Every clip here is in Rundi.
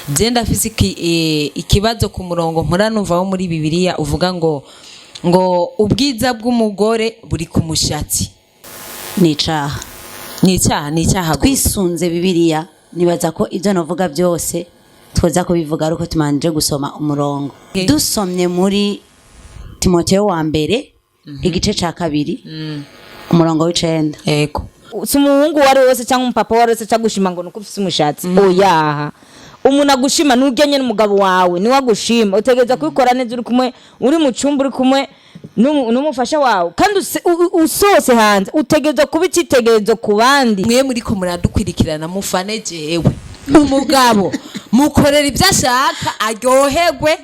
Je ndafise ikibazo ku murongo mpora numva wo muri Bibiliya uvuga ngo ubwiza bw'umugore buri ku mushatsi. Ni icaha. Ni icyaha, ni icyaha gusa. Twisunze Bibiliya, nibaza ko ibyo navuga byose twoza kubivuga ari uko tumanje gusoma umurongo. Dusomye muri Timoteyo wa mbere, igice ca 2, umurongo w'9. Yego. Si umuhungu uwo ari we wese cyangwa umupapa uwo ari we wese agushima ngo nuko ufise umushatsi. Oyaha, umuntu agushima nurya nyene umugabo wawe niwe agushima. Utegereza kubikora neza uri kumwe, uri mu cyumba, uri kumwe n'umufasha wawe, kandi usohotse hanze utegereza kuba icyitegererezo ku bandi. Mwe muriko muradukwirikirana, mufane jewe umugabo mukorera ibyo ashaka aryoherwe.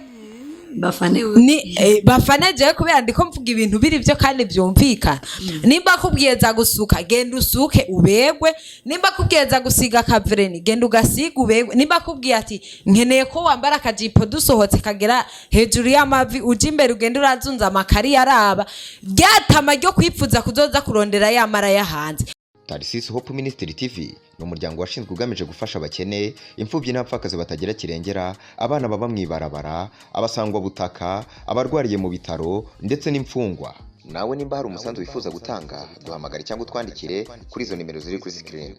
Bafane. Ni bafane jewe kubera ndiko mvuga ibintu biri byo kandi byumvikana. Nimba akubwiye za gusuka, genda usuke ubegwe. Nimba akubwiye za gusiga akavernis, genda ugasiga ubegwe. Nimba akubwiye ati nkeneye ko wambara akajipo dusohotse kagera hejuru y'amavi, uje imbere ugenda urazunza amakari, yaraba ryatama ryo kwipfuza kuzoza kurondera yamara yahanze. Tarisisi Hope Ministry TV ni umuryango washinzwe ugamije gufasha abakene, imfubyi n'abapfakazi batagira kirengera, abana baba mu ibarabara, abasangwabutaka, abarwariye mu bitaro ndetse n'imfungwa. Nawe nimba hari umusanzu wifuza gutanga, duhamagare cyangwa utwandikire kuri izo nimero ziri kuri screen.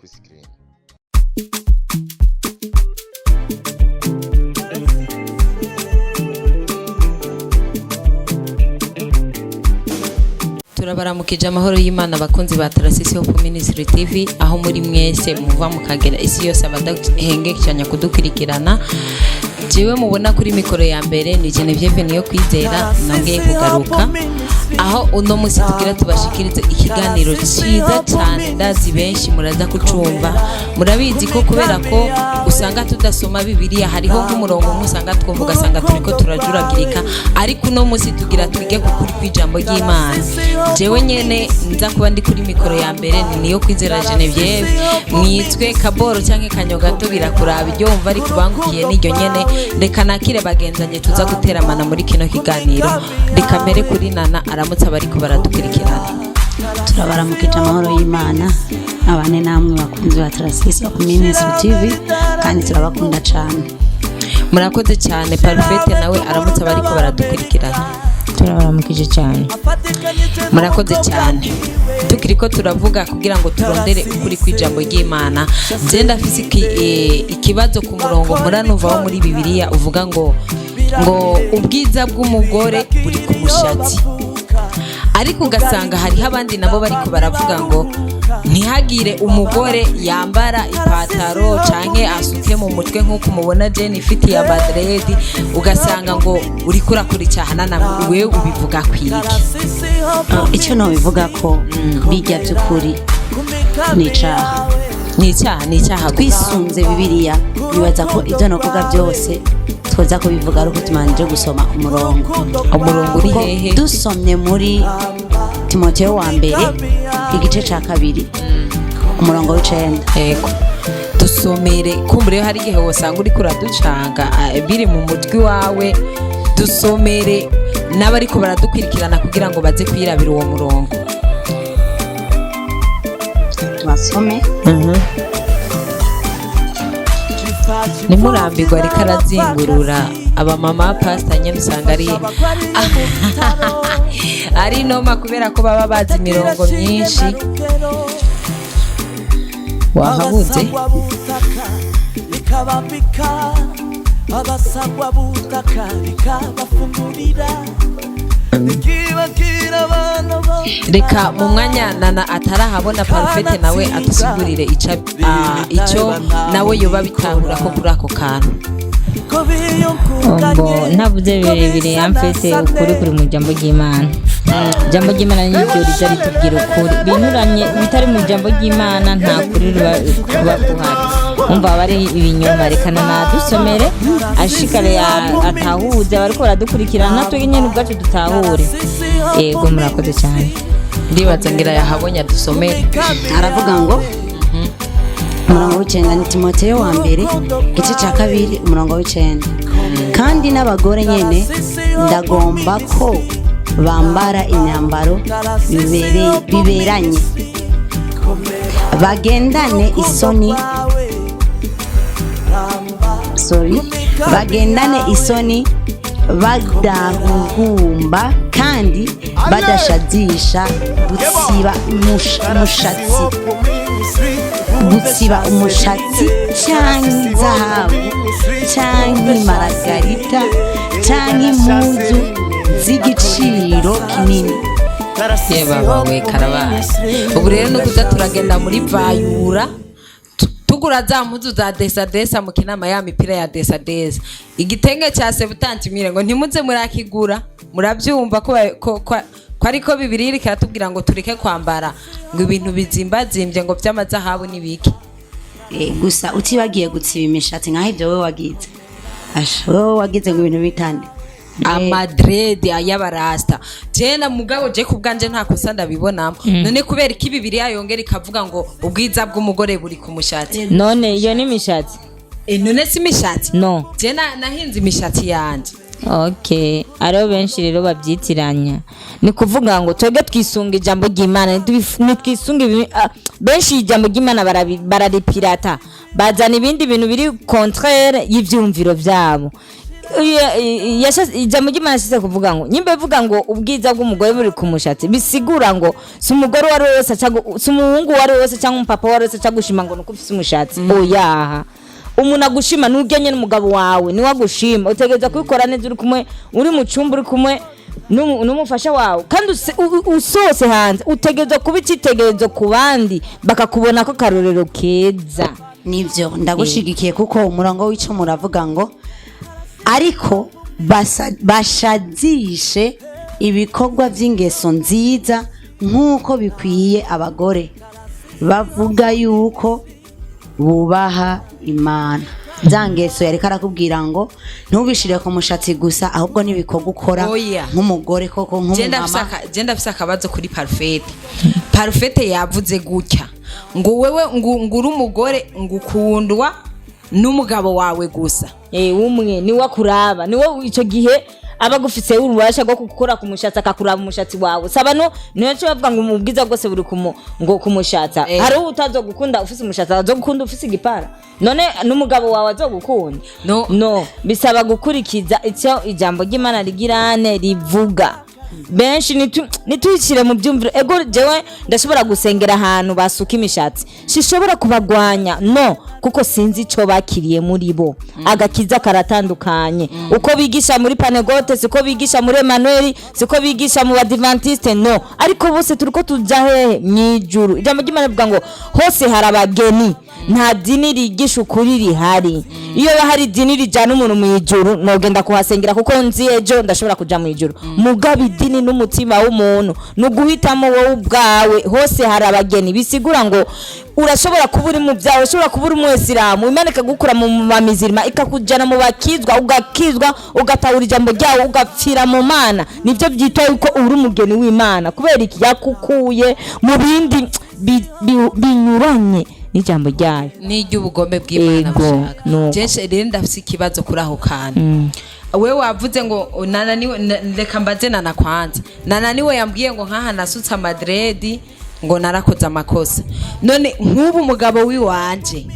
Turabaramukije amahoro y'Imana, abakunzi ba Tarasisi Hope Ministry TV, aho muri mwese muva mukagera isi yose, abadahengekanya kudukurikirana. Jewe mubona kuri mikoro ya mbere ni Genevieve niyo kwizera. Nongeye kugaruka aho uno munsi tugira tubashikirize ikiganiro cyiza cyane. Ndazi benshi muraza kucumva. Murabizi ko kubera ko usanga tudasoma Bibiliya, hariho nk'umurongo umwe usanga twumva ugasanga turiko turajuragirika, ariko uno munsi tugira twige ku kuri kw'ijambo ry'Imana. Jewe nyene nza kuba ndi kuri mikoro ya mbere ni niyo kwizera Genevieve, mwitwe Kaboro canke Kanyogato, birakuraba ibyo wumva ari kubangukiye n'iryo nyene. Reka nakire bagenzanye tuza guteramana muri kino kiganiro. Reka mbere kuri Nana aramutse abariko baradukurikirana. Turabaramukije, amahoro y'Imana abane namwe bakunzi ba Tarasisi Hope Ministry TV, kandi turabakunda cyane. Murakoze cyane. Parfait nawe aramutse abariko baradukurikirana. Turabaramukije cyane. Murakoze cyane. Tukiriko turavuga kugira ngo turondere ukuri kw'ijambo ry'Imana, je ndafise ikibazo ku murongo mpora numva wo muri Bibiliya uvuga ngo ubwiza bw'umugore buri ku mushatsi, ariko ugasanga hariho abandi nabo bariko baravuga ngo ntihagire umugore yambara ipataro canke asuke mu mutwe nk'uko umubona Jane ifitiye amadredi, ugasanga ngo uriko urakora icyaha. Nana, wewe ubivuga kwiki? Icyo nobivuga ko bijya by'ukuri ni icaha. Ni icyaha, ni icyaha gusa. Twisunze Bibiliya, nibaza ko ibyo navuga byose twoza kubivuga ari uko tumanje gusoma umurongo. Umurongo uri Kuko hehe? dusomye muri Timoteyo wa mbere, igice ca 2, umurongo w'9. Yego, dusomere. Kumbure hari igihe wosanga uriko uraducanga, biri mu mutwe wawe. Dusomere n'abariko baradukurikirana kugira ngo baze kwirabira uwo murongo. Tubasome. Ntimurambirwa, ariko arazingurura. Abamama pasita nyine usanga ari noma kubera ko baba bazi imirongo myinshi. Wahabuze? Bikabambika abasangwa butaka, bikabafungurira, bikibakira abana. Reka mu mwanya Nana atarahabona, Parfait nawe adusigurire ico nawe yoba bitahura ko kuri ako kantu. Ngo ntavuze birebire, amfese ukuri kuri mu jambo ry'Imana. Ijambo ry'Imana niryo rija ritubwira ukuri. Binyuranye bitari mu jambo ry'Imana, nta kuri kuba kuhari, umva aba ari ibinyoma. Reka nadusomere ashikare atahuze abariko baradukurikirana, natwe nyene ubwacu dutahure. Yego, murakoze cyane. Ndibaza ngira yahabonye, adusomere. Aravuga ngo umurongo w'9 ni Timoteyo wa mbere, igice cya 2, umurongo w'9: "Kandi n'abagore nyene ndagomba ko bambara imyambaro biberanye, bagendane isoni." Sorry, bagendane isoni, badahugumba kandi badashadisha gutsiba umushatsi canke izahabu canke maragarita canke impuzu z'igiciro kinini. Ye baba we, karabaye! Ubu rero ni ukuza turagenda muri vayura, tugura za mpuzu za desadesa mu kinama, ya mipira ya desadesa, igitenge cya septante mille, ngo ntimuze murakigura. Murabyumva ko ariko Bibiliya iriko iratubwira ngo tureke kwambara ngo ibintu bizimbazimbye, ngo by'amazahabu n'ibiki. Gusa utibagiye gutsiba imishatsi nkaho ibyo wowe wagize. Asha, wowe wagize ngo ibintu bitande. Amadrede y'abarasta jena, mugabo je ku bwanje nta kosa ndabibonamo. None kubera iki Bibiliya yongera ikavuga ngo ubwiza bw'umugore buri ku mushatsi? None iyo ni imishatsi? None si imishatsi? No. Je nahinze imishatsi yanje. Okay, ariho benshi rero babyitiranya. Ni kuvuga ngo twebwe twisunga ijambo ry'Imana, ntitwisunga benshi ijambo ry'Imana bararipirata, bazana ibindi bintu biri contraire y'ivyumviro vyabo. Ijambo ry'Imana yashatse kuvuga ngo, nyimba ivuga ngo ubwiza bw'umugore buri ku mushatsi, bisigura ngo si umugore uwo ari we wese si umuhungu uwo ari we wese cyangwa umupapa uwo ari we wese aca gushima ngo nuko ufise umushatsi. Oyaha, umuntu agushima nugenye n'umugabo wawe niwe agushima. Utegereza kubikora neza uri kumwe, uri mu cyumba, uri kumwe n'umufasha wawe, kandi usohotse hanze utegereza kuba icyitegererezo ku bandi, bakakubona ko akarorero keza. Nivyo, ndagushigikiye, kuko umurongo w'icumi uravuga ngo ariko bashadishe ibikorwa by'ingeso nziza nk'uko bikwiye abagore bavuga yuko bubaha Imana. Za ngeso yariko arakubwira ngo ntubishire ku mushatsi gusa, ahubwo n'ibikorwa ukora Oya. nk'umugore koko, Je ndafise nk'umumama. Je ndafise akabazo kuri Parfait. Parfait yavuze gutya ngo wewe ngo uri umugore, ngo ukundwa n'umugabo wawe gusa. Umwe niwe akuraba, niwe icyo gihe aba agufise ububasha bwo gukora ku mushatsi, akakuraba umushatsi wawe. Saba no niyo cyo bavuga ngo ubwiza bwose buri ngo kumushatsa. Hari uwo utazogukunda ufise umushatsi, azogukunda ufise igipara. None n'umugabo wawe azogukunda? No. No, bisaba gukurikiza icyo ijambo ry'Imana rigirane rivuga. Benshi nituyishyire mu byumviro. Ego, jewe ndashobora gusengera ahantu basuka imishatsi, sishobora kubagwanya, no, kuko sinzi ico bakiriye muri bo. Agakiza karatandukanye. Uko bigisha muri Panegote siko bigisha muri Emmanuel, siko bigisha mu Badivantiste, no. Ariko bose turiko tuja hehe? Mw'ijuru. Ijambo ry'Imana rivuga ngo hose hari abageni. Nta dini rigisha ukuri rihari. Iyo hari idini rijana umuntu mu ijuru, nogenda kuhasengera, kuko nzi ejo ndashobora kuja mu ijuru. Mugabo idini n'umutima w'umuntu, ni uguhitamo wowe ubwawe. Hose hari abageni, bisigura ngo urashobora kuba uri mu byawe, urashobora kuba uri umwesilamu, Imana ikagukura mu bamizirima ikakujyana mu bakizwa, ugakizwa, ugatahura ijambo ryawe, ugapfira mu Mana. Nibyo byitwa yuko uri umugeni w'Imana. Kubera iki? Yakukuye mu bindi binyuranye n'ijambo ryayo. N'iry'ubugombe bw'Imana Ego, bushaka. nuko. Jenshi rero ndafise ikibazo kuri aho kantu we wavuze ngo nana niwe reka mbaze nana kwanza. Nana niwe yambwiye ngo nkaha nasutse amadredi ngo narakoze amakosa. None nk'ubu umugabo w'iwanje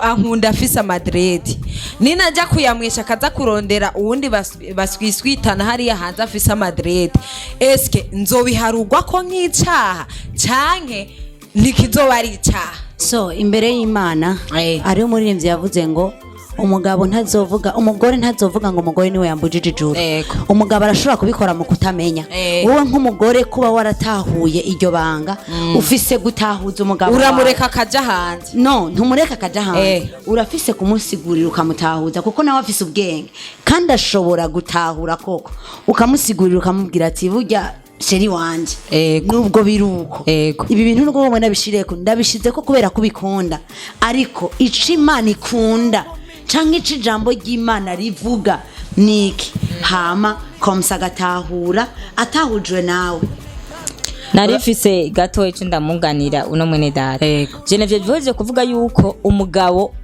ankunda afise amadredi, ninajya kuyamwisha akaza kurondera uwundi baswiswitana hariya hanze afise amadredi, eske nzobiharugwa ko nk'icaha canke ntikizoba ari icaha? So imbere y'Imana, hariho umuririmbyi yavuze ngo umugabo ntazovuga, umugore ntazovuga ngo umugore niwe yambujije ijuru. Umugabo arashobora kubikora mu kutamenya. Wowe nk'umugore kuba waratahuye iryo banga, ufise gutahuza umugabo wawe. Uramureka akaja hanze? No, ntumureka akaja hanze. Urafise kumusigurira, ukamutahuza, kuko nawe afise ubwenge kandi ashobora gutahura koko. Ukamusigurira, ukamubwira ati burya chéri wanje, nubwo biri uko, ibi bintu nubwo wowe nabishireko, ndabishize ko kubera kubikunda, ariko ico Imana ikunda canke ico ijambo ry'Imana rivuga niki. Hama komsa agatahura, atahujwe nawe. Narifise gato ico ndamuganira uno mwene data. Genevieve bivuze kuvuga yuko umugabo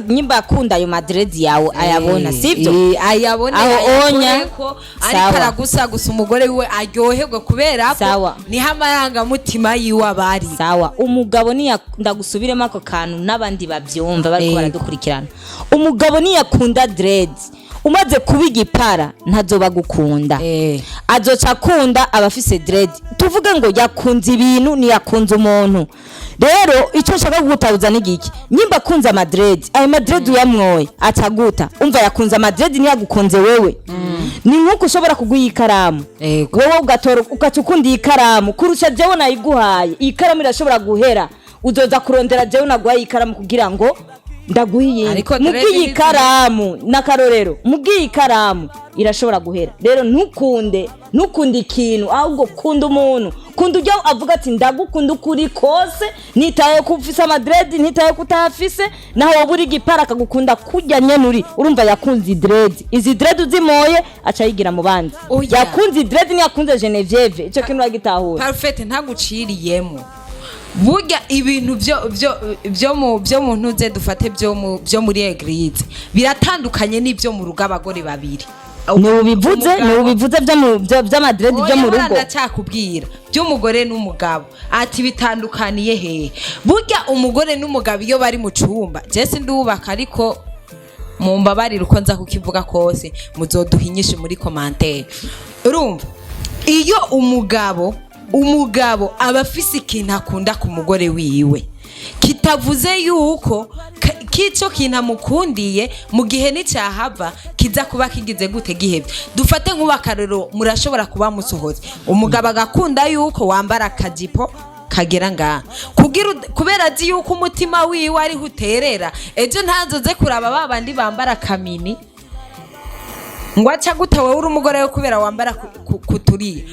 Nyimba akunda ayo madreads yawe ayabona, sivyo? Ayabone, Aho onya, ayakoreko, ariko sawa. aragusa gusa umugore wiwe aryoherwe kubera ko Sawa. niho amarangamutima yiwe aba ari. Sawa, umugabo niya, ndagusubiremo ako kantu n'abandi babyumva bariko baradukurikirana. Umugabo niyakunda dreads umaze kuba igipara, ntazoba gukunda. Azoca akunda abafise dread. Tuvuge ngo yakunze ibintu, ntiyakunze umuntu. Rero icyo nshaka kugutabuza ni giki? Nyimba akunze amadread, ayo madread uyamwoye ataguta. Umva, yakunze amadread, ntiyagukunze wewe. Ni nk'uko ushobora kuguha ikaramu, wowe ugatora ugaca ukunda iyi karamu kurusha jewe nayiguhaye. Iyi karamu irashobora guhera, uzoza kurondera jewe naguhaye iyi karamu kugira ngo ndaguhe iyindi. Ariko Mubwiye dread iyi karamu n'akarorero, mubwiye iyi karamu irashobora guhera. Rero ntukunde ikintu, ahubwo kunda umuntu. Kunda ujya avuga ati: "Ndagukunda ukuri kose, nitaye ko ufise amadreads, ntitaye ko utayafise, naho wowe uri igipara." Akagukunda kurya nyene uri. Urumva, yakunze idreads, izi dreads uzimoye aca yigira mu bandi. Oya. Yakunze idreads, ntiyakunze Genevieve. Ico kintu uragitahura? Parfait, ntaguciriyemo. Burya ibintu byo mu ntuze, dufate byo muri église biratandukanye n'ibyo mu rugo, abagore babiri. Ntibubivuze, ntibubivuze by'amadreads byo mu Oya, rugo. Ndacyakubwira by'umugore n'umugabo, ati bitandukaniye hehe? Burya umugore n'umugabo iyo bari mu cumba, jese ndubaka, ariko mumbabarire uko nza kukivuga kose, muzoduha inyinshi muri commentaire. Urumva, iyo umugabo aba afise ikintu akunda ku mugore wiwe, kitavuze yuko k'ico kintu amukundiye mu gihe n'icyahava kiza kuba kigize gute, gihebye. Dufate nk'ubu murashobora kuba musohotse, umugabo agakunda yuko wambara akajipo kagera ngaha, kugira kubera azi yuko umutima wiwe ariho uterera. Ejo ntazoze kuraba ba bandi bambara kamini ngo aca gute, wowe uri umugore we kubera wambara kuturiya.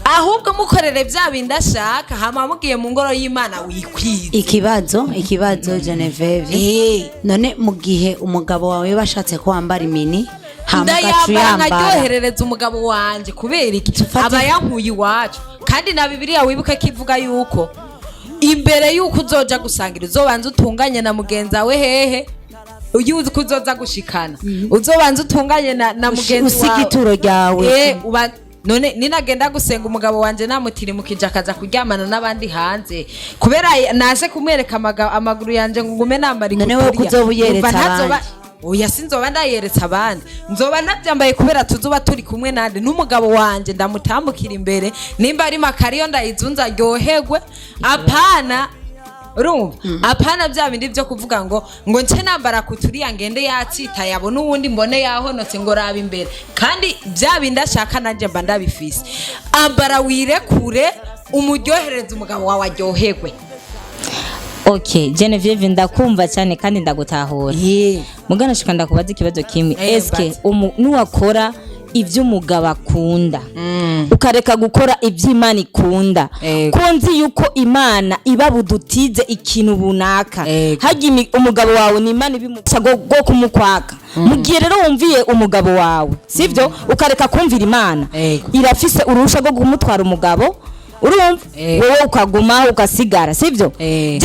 Ahubwo mukorere bya bindi ashaka, hama mugiye mu ngoro y'Imana wikwize. Ikibazo, Genevieve. None mu gihe umugabo wawe bashatse ko wambara imini, hama ugaca Ndayambara uyambara? Nkaryoherereza umugabo wanje. Kubera iki? Aba yankuye iwacu. Kandi na Bibiliya wibuke ko ivuga yuko imbere yuko uzoja gusangira uzobanza utunganye na mugenzi wawe. Hehe yuko uzoza gushikana, uzobanza utunganye na mugenzi Usiga wawe. ituro ryawe. None ninagenda gusenga, umugabo wanje namutirimukije akaza kuryamana n'abandi hanze kubera naje kumwereka amaguru yanje ngo ngume nambara None wowe ikuturiya. ko uzoba uyeretse Numva abandi? Oya, sinzoba ndayeretse abandi, nzoba nabyambaye kubera tuzoba turi kumwe nande n'umugabo wanje. Ndamutambukira imbere, nimba ari makariyo ndayizunza aryoherwe. Apana, urumva, apana bya bindi byo kuvuga ngo nce nambara kuturiya ngende yatsitaye, abone uwundi, mbone yahonotse ngo raba imbere. Kandi bya bindi ashaka nanjye mba ndabifise. Ambara wirekure, umuryohereze, umugabo wawe aryoherwe. Okay Genevieve, ndakumva cyane kandi ndagutahura. Mugana shika ndakubaza ikibazo kimwe. Eske Mbaza. Nuwakora ibyo umugabo akunda, ukareka gukora ibyo Imana ikunda, ko nzi yuko Imana iba budutize ikintu runaka, harya umugabo wawe ni Imana ibimuca go kumukwaka. Mu gihe rero wumviye umugabo wawe, sibyo, ukareka kumvira Imana, irafise uruhusha rwo kumutwara umugabo, urumva? Wowe ukagumaho ugasigara, sibyo? Je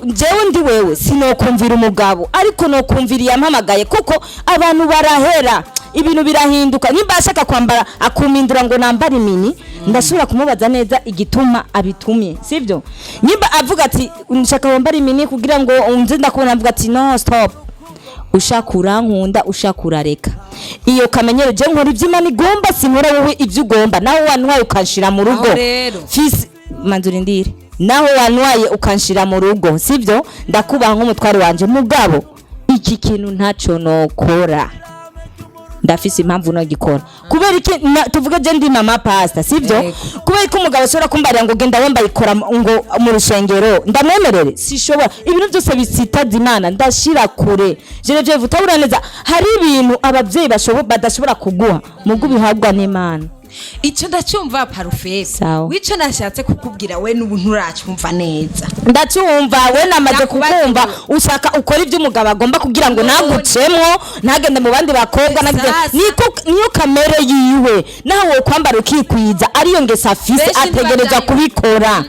jewe ndi wewe sinokumvira umugabo, ariko nokumvira iyampamagaye, kuko abantu barahera, ibintu birahinduka. Nimba ashaka kwambara akumindura ngo nambare imini, ndashobora kumubaza neza igituma abitumye, sibyo? Nimba avuga ati: "Nshaka wambara imini kugira ngo nze ndakubona," avuga ati: "No, stop, ushaka urankunda, ushaka urareka." Iyo kamenyero, je nkora ibyo Imana igomba, sinkora wowe ibyo ugomba. Nawe wantwaye ukanshira mu rugo, Aho rero. Fisi manzura indire, naho wantwaye ukanshira mu rugo, sibyo, ndakubaha nk'umutware wanje. Mugabo iki kintu ntaco nokora, ndafise impamvu nogikora. Kubera iki? Tuvuge je ndi mama pastor, sibyo? Yego. Kubera ko umugabo ashobora kumbarira ngo genda wambaye ikora ngo mu rusengero, ndamwemerere? Sishobora. Ibintu byose bisitaza Imana ndashira kure. Genevieve, utabura neza, hari ibintu abavyeyi badashobora kuguha, mugo ubihabwa n'Imana. Icyo ndacyumva, Parfait. Sawa. Wico nashatse kukubwira, we n'ubu nturacyumva neza. Ndacyumva, we namaze Ndakubaza. kukumva. Ushaka ukora ibyo umugabo agomba kugira ngo nagucemwo, ntagende mu bandi bakobwa. Sasa. Niko niyo kamere yiwe. Nawe wo kwambara ukikwiza ariyo ngeso afise. Benshi Ategereza ntibavyayumva. kubikora,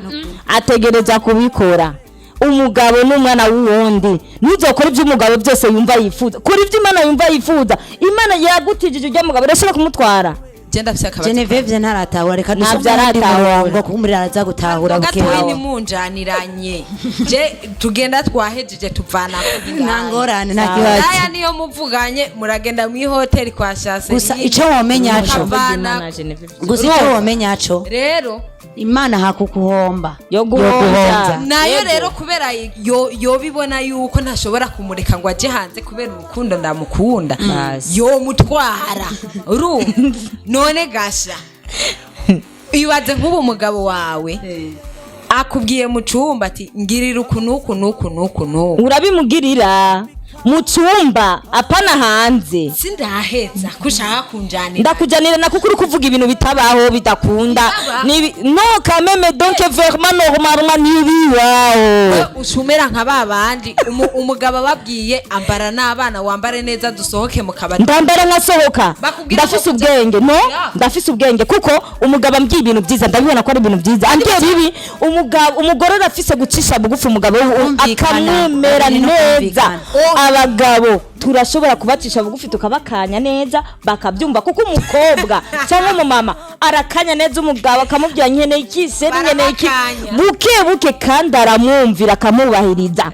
ategereza kubikora. Umugabo n'umwana w'uwundi, ntuzokore ibyo umugabo byose yumva yifuza. Kora ibyo Imana yumva yifuza. Imana yagutijije ujya mugabo, irashobora kumutwara. Je ndafise akabazo. Genevieve ntaratahura, reka Ntabyo dusome undi aratahura. murongo kuko umuriro araza gutahura gatoyi. bukeya. Nimunjaniranye, je tugenda twahejeje tuvana. Nta ngorane, nta kibazo. Aya niyo muvuganye, muragenda mu ihoteli kwa Shase. Gusa ico womenya co, gusa ico womenya co, rero Imana hakukuhomba yo guhomba. Nayo rero kubera yo yobibona yuko ntashobora kumureka ngo aje hanze kubera urukundo ndamukunda, Basi. yomutwara. Urumva none gasha, ibaze nk'ubu umugabo wawe akubwiye mu cumba ati: "Ngirira uku n'uku n'uku n'uku n'uku." Urabimugirira mu cyumba, apana hanze. Sindaheza ko ushaka kunjanira. Ndakujanira na kuko uri kuvuga ibintu bitabaho, bidakunda. Bitaba. No quand même, donc vraiment, normalement ntibibaho. We ucumera nka ba bandi umugabo ababwiye: "Ambara n'abana, wambare neza, dusohoke mu kabari." Ndambara nkasohoka. Bakubwira Ndafise ko ubwenge, no. Yeah. Ndafise ubwenge kuko umugabo ambwiye ibintu byiza, ndabibona ko ari ibintu byiza. Ambwiye bibi, umugabo, umugore arafise gucisha bugufi umugabo we Kumvikana. akamwemera Ni no neza. kumvikana. Abagabo turashobora kubacisha bugufi, tukabakanya neza bakabyumva, kuko umukobwa cyangwa umumama arakanya neza umugabo, akamubwira: "Nkeneye iki se, nkeneye iki." Barabakanya. Buke buke, kandi aramwumvira, akamwubahiriza.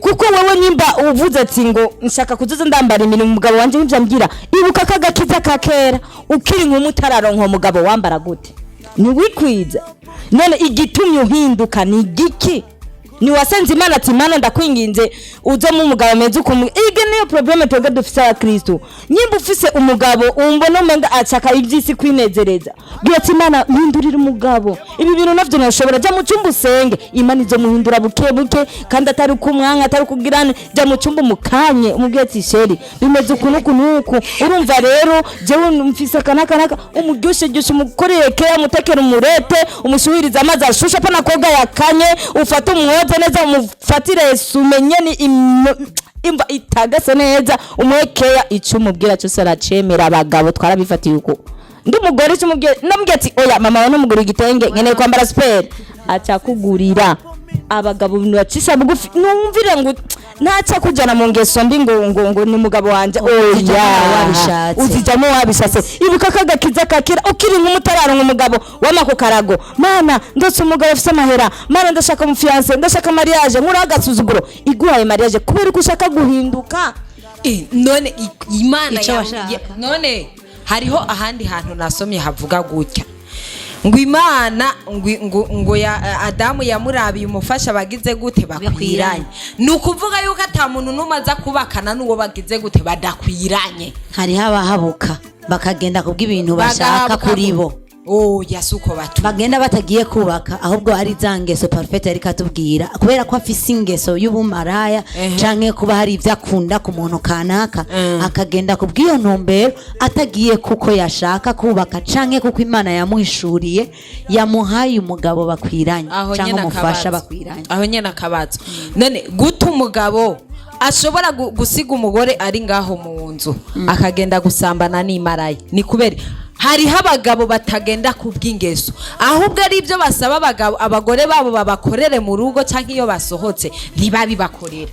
Kuko wowe nimba uvuze ati ngo nshaka kuzoza ndambara imirimo, umugabo wanjye nibyo ambwira, ibuka ko agakiza ka kera ukiri nk'umwe utararonka umugabo wambara gute? Ntiwikwiza. None igitumye uhinduka ni igiki? Ni wasenze Imana ati: "Imana, ndakwinginze uzemo umugabo ameze ukuntu." Ige niyo problème twebwe dufise abakristo. Nyimba ufise umugabo umbona umenga ashaka iby'isi kwinezereza, bwira ati: "Imana, mpindurira umugabo, ibi bintu navyo ntashobora." Jya mu cyumba usenge, Imana izomuhindura buke buke, kandi atari ukumwanka, atari ukugirane. Jya mu cyumba umukanye, umubwire ati: "Chéri, bimeze uku n'uku n'uku, urumva rero jewe mfise aka n'aka n'aka." Umuryoshe ryoshe, umukorere keya, umutekere umurete, umushuhirize amazi ashushe, apana koga yakanye. Ufate umwoze neza, umufatire sumenye ni imva itagase neza, umuhe keya. Icyo umubwira cyose aracemera. Abagabo twarabifatiye uko. Ndi umugore, icyo umubwira, ndamubwira ati: "Oya mama wawe, ntumugurira igitenge, nkeneye kwambara siperi," aca kugurira. Abagabo bacisha bugufi, numvire ngo ntaca kujyana mu ngeso mbi ngo ni umugabo wanjye, oya. Wabishatse. Uzijyamo wabishatse. Ibuka ko agakiza kakira ukiri nk'umutararonka umugabo w'amako karago: "Mana, ndose umugabo ufite amahera, Mana, ndashaka umufiancé, ndashaka mariage." Nkuriho agasuzuguro, iguhaye mariage kubera ko ushaka guhinduka. None Imana Ico washaka. None hariho ahandi hantu nasomye havuga gutya ngo Imana ngo ya Adamu yamurabiye umufasha bagize gute? Bakwiranye. Ni ukuvuga yuko ata muntu n'umwe aza kubakana n'uwo bagize gute? Badakwiranye. Hariho abahabuka bakagenda kubw'ibintu bashaka Bagahabuka kuri bo. Oya, si uko batu Bagenda batagiye kubaka, ahubwo ari za ngeso Parfait yariko atubwira, kubera ko afise ingeso y'ubumaraya canke kuba hari ibyo akunda ku muntu kanaka, akagenda ku bw'iyo ntumbero, atagiye kuko yashaka kubaka canke kuko Imana yamuhishuriye, yamuhaye umugabo bakwiranye Aho canke nyene umufasha akabazo. bakwiranye. Aho nyene akabazo. None guta umugabo ashobora gusiga umugore ari ngaho mu nzu, akagenda gusambana n'imaraya, ni kubera hariho abagabo batagenda kubw'ingeso, ahubwo ari ibyo basaba abagabo, abagore babo babakorere mu rugo cyangwa iyo basohotse ntibabibakorere.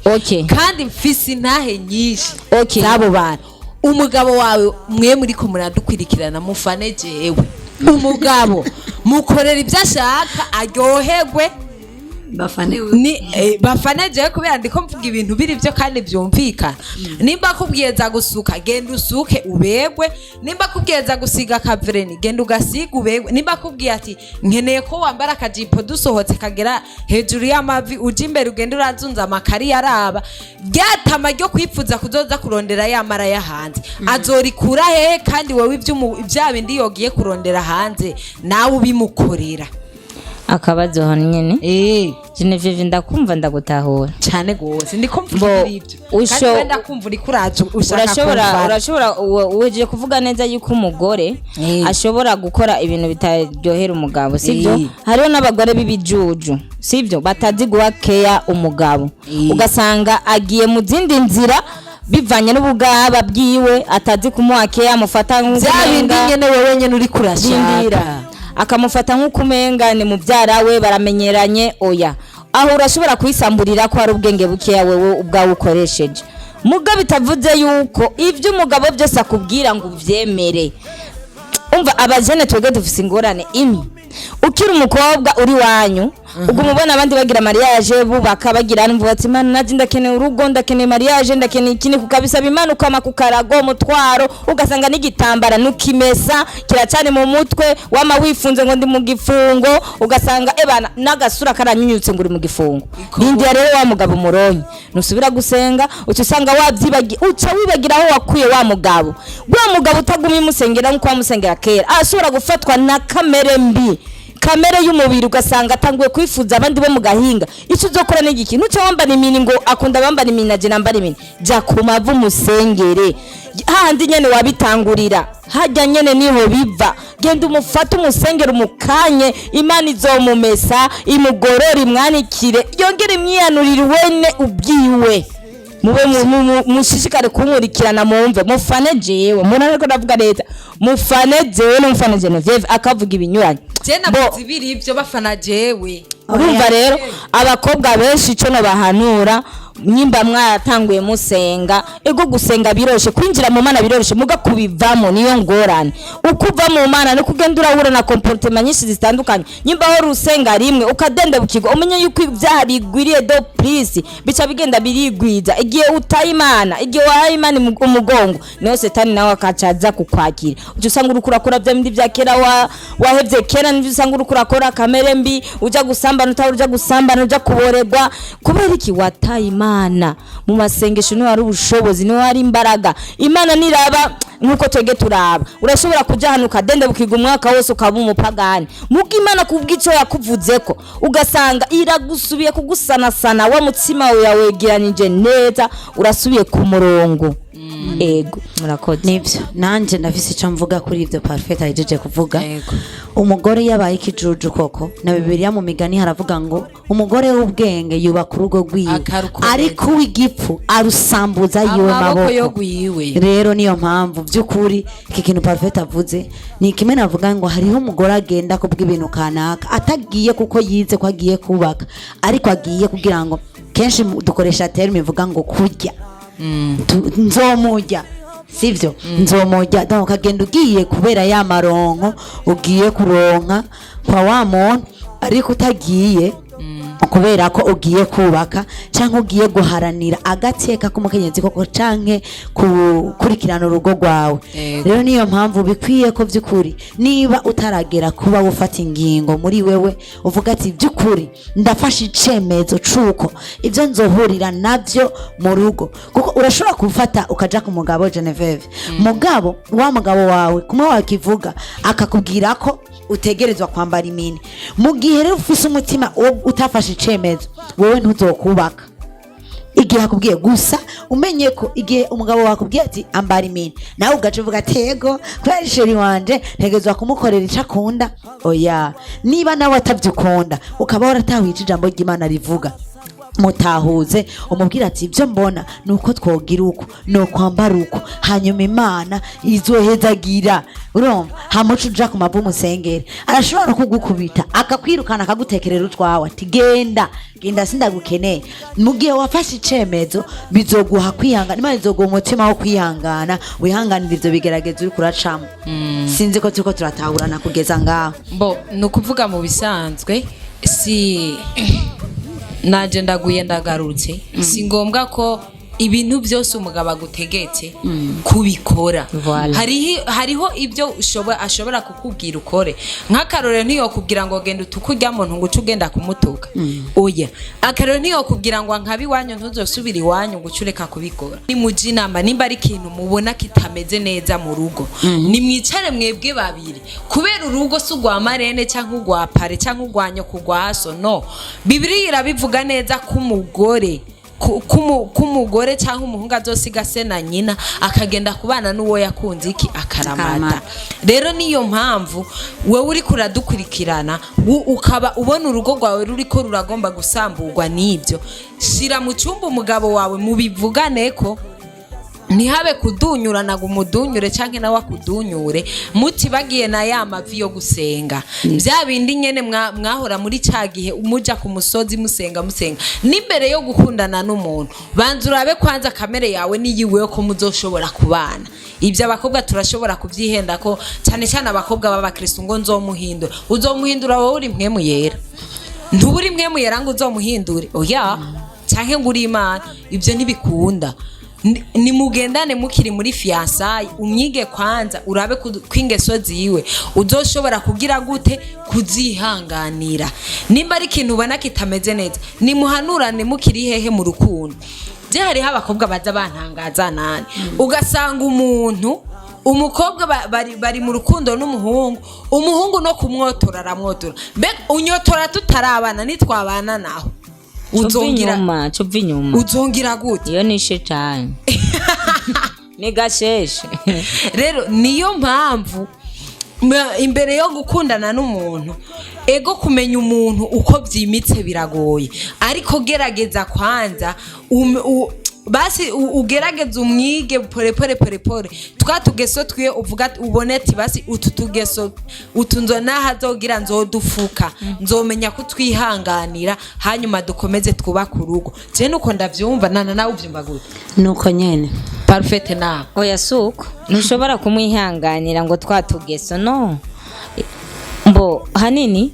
Kandi mfise intahe nyinshi z'abo bantu. Umugabo wawe, mwe muri ko muradukurikirana, mufane jewe, umugabo mukorera ibyo ashaka aryoherwe. Bafane. Ni bafane jewe kubera ndiko mvuga ibintu biri byo kandi byumvikana. Nimba akubwiye za gusuka, genda usuke ubegwe. Nimba akubwiye za gusiga akavernis, genda ugasiga ubegwe. Nimba akubwiye ati: "Nkeneye ko wambara akajipo dusohotse kagera hejuru y'amavi, uje imbere ugenda urazunza amakari," araba ryatama ryo kwipfuza kuzoza kurondera yamara ya hanze, azorikura hehe? Kandi wowe bya bindi yogiye kurondera hanze nawe ubimukorera. Akabazo hano nyene. Genevieve, ndakumva, ndagutahura. Cyane gose, ndiko Bo, mvuga ibyo kandi wenda kumva uriko uraza ushaka urashobora kumva. Urashobora uhejeje kuvuga neza yuko umugore ashobora gukora ibintu bitaryohera umugabo, sibyo? Hariho n'abagore b'ibijuju, sibyo, batazi guha keya umugabo. Ugasanga agiye mu zindi nzira bivanye n'ubugaba bwiwe, atazi kumuha keya, amufata Bya bindi nk'ukumenga nyene wewe nyene uriko rindira urashaka. Akamufata nk'uko umenga ni mubyara we, baramenyeranye. Oya. Aho urashobora kwisamburira ko hari ubwenge bukeya wewe ubwawe ukoresheje, muga bitavuze yuko ibyo umugabo byose akubwira ngo ubyemere. Umva, abajene twebwe dufise ingorane imwe. Ukiri umukobwa uri wanyu, uguma ubona abandi bagira mariage, bubaka, bagira, numva ati: "Imana, naje ndakeneye urugo, ndakeneye mariage, ndakeneye ikindi." Kukabisaba Imana, ukama ku karago umutwaro, ugasanga n'igitambara nukimesa kiracane mu mutwe, wama wifunze ngo ndi mu gifungo, ugasanga ebana n'agasura karanyunyutse ngo uri mu gifungo. Rindira rero wa mugabo umuronye, nusubira gusenga, uca usanga wabyibagiye, uca wibagira aho wakuye wa mugabo. Wa mugabo utagumye umusengera nk'uko wamusengera kera, ashobora gufatwa na kamere mbi, kamere y'umubiri, ugasanga atanguye kwifuza abandi bo mu gahinga. Icyo uzokora ni igiki? Ntuce wambara imini ngo akunda abambara imini, na je nambara imini. Jya ku mavi umusengere hahandi nyene wabitangurira, hajya nyene niho biva. Genda umufate, umusengere, umukanye, Imana izomumesa, imugorore, imwanikire, yongere imyiyanurire wene ubwiwe. Mube mushishikare kunkurikirana, mumve, mufane jewe mbona ariko ndavuga leta, mufane jewe n'umufane Genevieve akavuga ibinyuranye. Je navuze ibiri ibyo bafana jewe. Urumva rero, abakobwa benshi ico nobahanura, nyimba mwaratanguye musenga, ego, gusenga biroshe, kwinjira mu Mana biroroshe, muga kubivamo niyo ngorane. Uko uva mu Mana niko ugenda urahura na comportement nyinshi zitandukanye. Nyimba wari usenga rimwe ukadendebukirwa, umenye yuko ibyaha bigwiriye de plus, bica bigenda birigwiza. Igihe utaye Imana, igihe wahaye Imana umugongo, niho Setani nawe akacaza kukwakira. Uca usanga uriko urakora bya bindi bya kera wahevye kera, nivyo usanga uriko urakora, kamere mbi, uja gusambana utahora uja gusambana, uja kuborerwa. Kubera iki? Wataye Imana. Mu masengesho niho hari ubushobozi, niho hari imbaraga. Imana niraba nkuko twebwe turaba. Urashobora kuja ahantu ukadendebukirwa umwaka wose, ukaba umupagani, muga Imana kubw'ico yakuvuzeko ugasanga iragusubiye kugusanasana, wa mutsima wawe yawegeranije neza, urasubiye ku murongo. Ego, murakoze. Nibyo, nanjye ndafise icyo mvuga kuri ibyo Parfait ahejeje kuvuga. Yego. Umugore yabaye ikijuju koko, na Bibiliya mu Migani haravuga ngo umugore w'ubwenge yubaka urugo rwiwe, Akarukomeza. ariko uw'igipfu arusambuza yiwe amaboko maboko yo gwiwe. Rero niyo mpamvu by'ukuri iki kintu Parfait avuze ni kimwe navuga ngo hariho umugore agenda kubw'ibintu kanaka, atagiye kuko yize ko agiye kubaka, ariko agiye kugira ngo, kenshi dukoresha terme ivuga ngo kurya. Nzomurya, sivyo? Nzomurya. Donc ukagenda ugiye kubera ya maronko ugiye kuronka kwa wa muntu, ariko utagiye kubera ko ugiye kubaka cyangwa ugiye guharanira agateka k'umukenyezi koko, canke gukurikirana urugo rwawe. Yego. Rero niyo mpamvu bikwiye ko by'ukuri niba utaragera kuba ufata ingingo muri wewe, uvuga ati: "By'ukuri ndafashe icemezo c'uko ibyo nzohurira nabyo mu rugo." Kuko urashobora gufata ukaja ku mugabo Genevieve, mugabo wa mugabo wawe kumwe wakivuga akakubwira ko utegerezwa kwambara imini. Mu gihe rero ufise umutima wo utafashe icemezo, wewe ntuzokubaka. Igihe akubwiye gusa, umenye ko igihe umugabo wakubwiye ati: "Ambara imini", nawe ugaca uvuga ati: "Ego, kubera chéri wanje ntegerezwa kumukorera icyo akunda." Oya, niba nawe atabyukunda, ukaba waratahuye ijambo ry'Imana rivuga, mutahuze, umubwira ati: "Ibyo mbona ni uko twogira uko, ni ukwambara uko, hanyuma Imana izohezagira." Urumva, hamuca uja ku mavu umusengere, arashobora no kugukubita akakwirukana, akagutekerera utwawe ati: "Genda, genda, sindagukeneye." Mu gihe wafashe icemezo, bizoguha kwihangana, Imana izoguha umutima wo kwihangana, wihanganira ivyo bigeragezo uriko uracamo. Sinzi ko turiko turatahurana kugeza ngaho. Bo ni ukuvuga mu bisanzwe, si naje ndaguye ndagarutse, si ngombwa ko ibintu byose umugabo agutegetse kubikora. Voilà. Hariho ibyo ashobora kukubwira ukore. Nk'akarorero, ntiyokubwira ngo genda utuke urya muntu ngo uce ugenda kumutuka. Oya, akarorero, ntiyokubwira ngo nkabe iwanyu ntuzosubire iwanyu ngo uce ureka kubikora. Nimujye inama. Nimba ari ikintu mubona kitameze neza mu rugo, nimwicare mwebwe babiri, kubera urugo si urwa marraine cyangwa urwa parrain cyangwa urwa nyoko, urwa so. No Bibiliya irabivuga neza ko umugore k'umugore cyangwa umuhungu azosiga se na nyina akagenda kubana n'uwo yakunze iki akaramata. Akaramata. Rero niyo mpamvu wowe uri kuradukurikirana, ukaba ubona urugo rwawe ruriko ruragomba gusamburwa n'ibyo, shira mu cyumba umugabo wawe mubivugane ko Ntihabe kudunyurana ngo umudunyure canke nawe akudunyure, mutibagiye na ya mavi yo gusenga, bya bindi nyene mwahora muri ca gihe muja ku musozi musenga musenga. N'imbere yo gukundana n'umuntu, banza urabe kwanza kamere yawe niyiwe ko muzoshobora kubana. Ibyo abakobwa turashobora kuvyihenda ko, cyane cyane abakobwa b'abakristo, ngo nzomuhindura. Uzomuhindura wowe uri mpwemu yera? Ntuburi mpwemu yera ngo uzomuhindure, oya, canke ngo uri Imana. Ibyo ntibikunda. Nimugendane mukiri muri fiançailles, umwige kwanza, urabe ko ingeso ziwe uzoshobora kugira gute kuzihanganira. Nimba ari ikintu ubona kitameze neza, nimuhanurane mukiri hehe? Mu rukundo. Je hariho abakobwa baza bantangaza nani, ugasanga umuntu umukobwa bari mu rukundo n'umuhungu, umuhungu no kumwotora aramwotora. Mbega unyotora tutarabana, nitwabana naho Cuva uzongira inyuma, cuva inyuma. Uzongira gute? Iyo ni shetani, ni gasheshe. Rero niyo mpamvu imbere yo gukundana n'umuntu, ego, kumenya umuntu uko byimitse biragoye, ariko gerageza kwanza basi ugerageze umwige pore pore pore pore, twa tugeso twiye uvuga ubone ati basi utu tugeso utu nzo nahazogira nzodufuka, nzomenya kutwihanganira, hanyuma dukomeze twubake urugo. Je nuko ndavyumva. Nana, nawe uvyumva gute? Nuko nyene. Parfaite nawe? Oya, suko ntushobora kumwihanganira ngo twatugeso no mbo hanini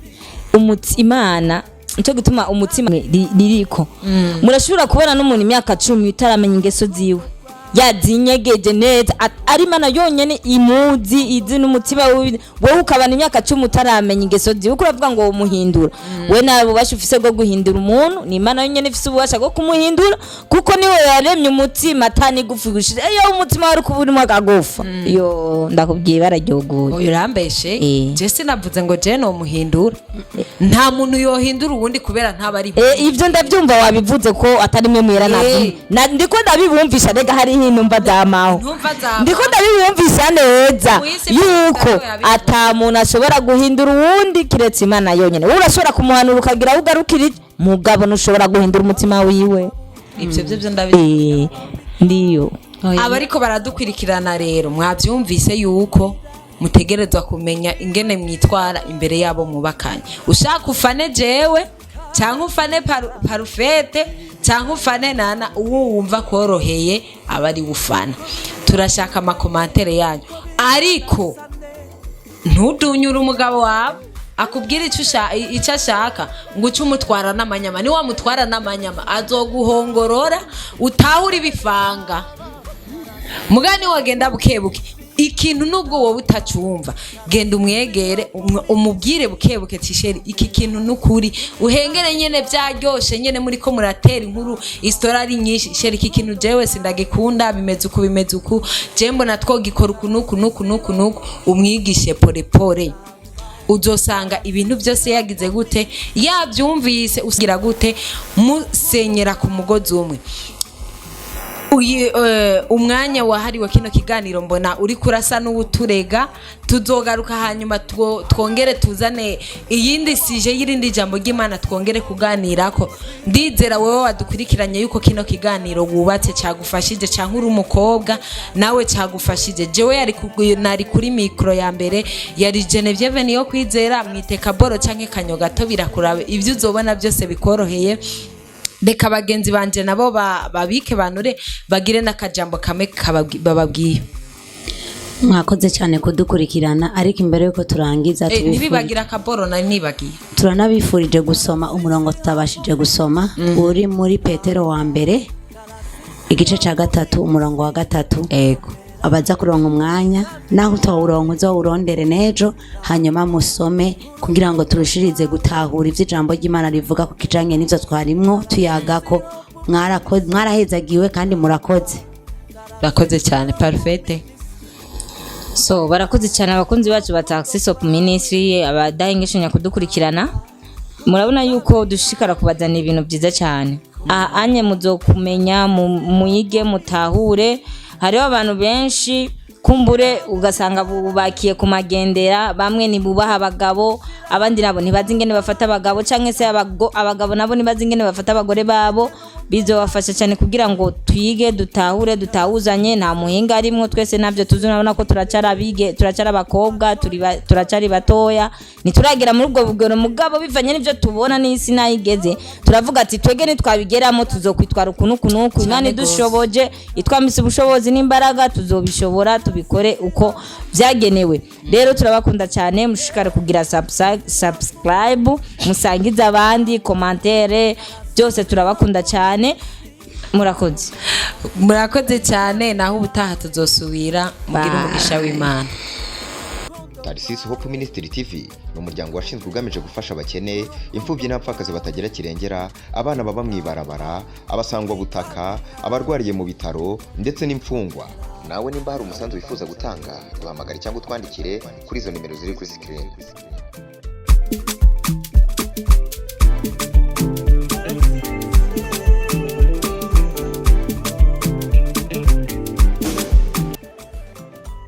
imana nicyo gituma umutima ririko. Murashobora kubona n'umuntu imyaka 10 utaramenya ingeso ziwe yazinyegeje neza, ari Imana yonyene imuzi, izi n'umutima wiwe. Wowe ukabana imyaka 10 utaramenya ingeso ziwe, uko uravuga ngo womuhindura? We nta bubasha ufise bwo guhindura umuntu, ni Imana yonyene ifise ububasha bwo kumuhindura, kuko niwe yaremye umutima atanigufi gushira. Iyo umutima wari kuba urimo akagufa, yo ndakubwiye, bararyogoye. Oya, urambeshe. Eh. Je sinavuze ngo je nomuhindura. Nta muntu yohindura uwundi kubera ntaba ari Ibyo ndabyumva, wabivuze ko atari mwe mwera. Eh. Ndiko ndabibumvisha rega, hariho intumva zamaho. Ntumva zamaho. Ndiko ndabibumvisha neza Mw'isi yuko Petero yabivuze. ata muntu ashobora guhindura uwundi kiretse Imana yonyine. Wowe urashobora kumuhanura ukagira aho ugarukira, mugabo ntushobora guhindura umutima wiwe. Ibyo byo ndabizi. Ndiyo. Abariko baradukurikirana rero, mwabyumvise yuko mutegerezwa kumenya ingene mwitwara imbere yabo mubakanye. Ushaka ufane jewe, cyangwa ufane Parufete, cyangwa ufane Nana, uwo wumva koroheye aba ari ufana. Turashaka ama commentaires yanyu, ariko ntudunyure umugabo wawe akubwira icyo ashaka ngo uce umutwara n'amanyama. Niwamutwara n'amanyama, azoguhongorora utahure ibifanga. Mugani wagenda buke buke, ikintu nubwo wowe utacumva, genda umwegere, umubwire buke buke ati: "Chéri, iki kintu nukuri." Uhengere nyene byaryoshe nyene muri ko muratera inkuru, isitora ari nyinshi. "Chéri, iki kintu jewe sindagikunda, bimeze uku, bimeze uku, je mbona twogikora uku nuku nuku nuku nuku." Umwigishe pore pore, uzosanga ibintu byose yagize gute, yabyumvise. Usigira gute, musenyera ku mugozi umwe. Umwanya wahariwe kino kiganiro mbona uri kurasa n'uwuturega. Tuzogaruka hanyuma twongere tuzane iyindi sujet y'irindi jambo ry'Imana, twongere kuganirako. Ndizera wowe wadukurikiranye yuko kino kiganiro wubatse cyagufashije, cyangwa uri umukobwa nawe cyagufashije. Jewe yari nari kuri mikoro ya mbere, yari Genevieve niyo kwizera. Mwiteka boro canke kanyogato, birakurabe, ibyo uzobona byose bikoroheye. Reka bagenzi banje nabo babike banure, bagire n'akajambo kamwe bababwiye. Mwakoze cyane kudukurikirana, ariko imbere yuko turangiza, Ntibibagira akaboro nari nibagiye. turanabifurije gusoma umurongo tutabashije gusoma, uri muri Petero wa mbere igice cya 3 umurongo wa 3. Ego. Abaza kuronka umwanya, naho utawuronka uzawurondere n'ejo, hanyuma musome kugira ngo turushirize gutahura ivyo ijambo ry'Imana rivuga ku kijanye n'ivyo twarimwo tuyagako. Mwarahezagiwe kandi murakoze. Urakoze cyane, Parfaite. So barakoze cyane abakunzi bacu ba Taxis of Ministry, abadahengeshanya kudukurikirana. Murabona yuko dushishikara kubazanira ibintu byiza cyane. Aha anye muzokumenya, muyige mutahure. Hariho abantu benshi kumbure ugasanga bubakiye ku magendera, bamwe ntibubaha abagabo, abandi nabo ntibazi ingene bafata abagabo, canke se abagabo nabo ntibazi ingene bafata abagore babo. Bizobafasha cyane kugira ngo twige, dutahure, dutahuzanye. Nta muhinga arimwo, twese ntabyo tuzi. Urabona ko turacara abige, turacara abakobwa, turacari batoya, ntituragera muri ubwo bugero. Mugabo bivanye n'ibyo tubona n'isi naho igeze, turavuga ati twege nitwabigeramo tuzokwitwara uku n'uku n'uku. Imana Cyane gose. idushoboje, itwamise ubushobozi n'imbaraga, tuzobishobora, tubikore uko byagenewe. Rero turabakunda cyane, mushishikare kugira subscribe, musangize abandi, commentaire, byose. Turabakunda cyane, murakoze. Murakoze cyane, naho ubutaha tuzosubira. Mugire Bye. umugisha w'Imana. Tarisisi Hope Ministry TV ni umuryango washinzwe ugamije gufasha abakene, imfubyi n'abapfakazi batagira kirengera, abana baba mu ibarabara, abasangwabutaka, abarwariye mu bitaro ndetse n'imfungwa. Nawe nimba hari umusanzu wifuza gutanga, duhamagare cyangwa utwandikire kuri izo nimero ziri kuri screen.